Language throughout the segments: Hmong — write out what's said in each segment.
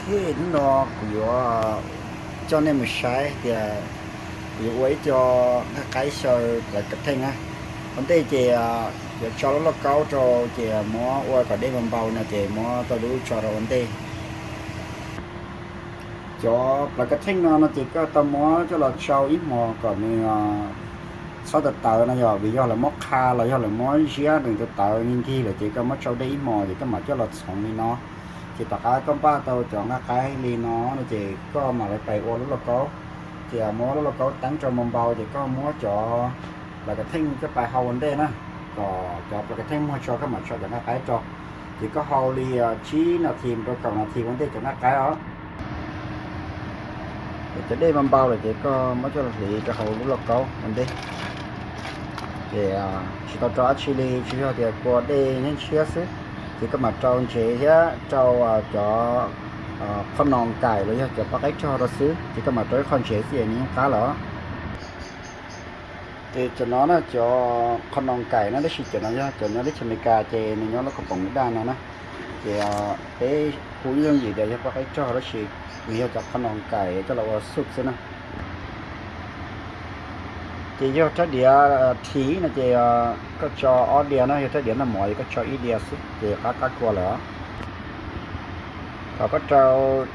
Ces hnub no kuv yuav coj nej mus saib tias kuv yuav ua ib co nqaij qaib xyaw plawv kav theej na. Ua ntej ces yuav tso lub lauj kaub rau, ces muab ua kom dej npau npau no ces muab tau dub tso rau ua ntej. Cov plawv kav theej no no ces koj tau muab coj los tsau ib hmos kom nws txhob tawv tawv no yog vim yog lawv muab qha los yog lawv muab ziab nws tawv tawv nkig lawm ces koj muab tsau dej ib hmos ces koj mam coj los txhoov li no. Ces tom qab koj npaj tau cov nqaij qaib li no no ces koj mam li pais ua lub lauj kaub. Ces muab lub lauj kaub teeb rau npau npau ces koj muab cov plawv kav theej coj pais hau ua ntej na, kom cov plawv kav theej muag tso koj mam tso cov nqaij qaib rau. Ces koj hau li tsib nas this rau kaum nas this ua ntej cov nqaij qaib os. Ces cov dej npau npau lawm ces koj muab coj los hliv rau hauv lub lauj kaub ua ntej. Ces tsis tau rau dab tsi li, tsuas yog tias kua dej ntshiab ntshiab xwb. Ces koj mam rau ntsev thiab rau cov qhov noos kaim los yog cov poj qaib rog rau xwb, ces koj mam rau ib qho ntsev xwb es nws yeej qab lawm. Ces cov no na cov qhov noos kaim na, tab sis cov no yog cov nyob teb chaws Amelikas ces nws nyob lub koom poom daj no na. Ces peb hu ib yooj yim tias yog poj qaib rog tab sis nws yog cov qhov noos kaim coj los ua soup xwb na. Ces yog rab diav thiv no ces koj tso ob diav na, yog rab diav noj mov ces koj tso ib diav xwb ces qab qab kua lawm. Thaum koj rau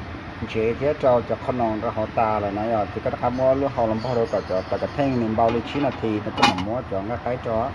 ntsev thiab rau cov qhov noos rau hauv tas lawm na yog ces koj rov qab muab lub hau los npog rau kom cov plawv kav theej nws npau li tsib nas this no koj mam muab cov nqaij qaib rau.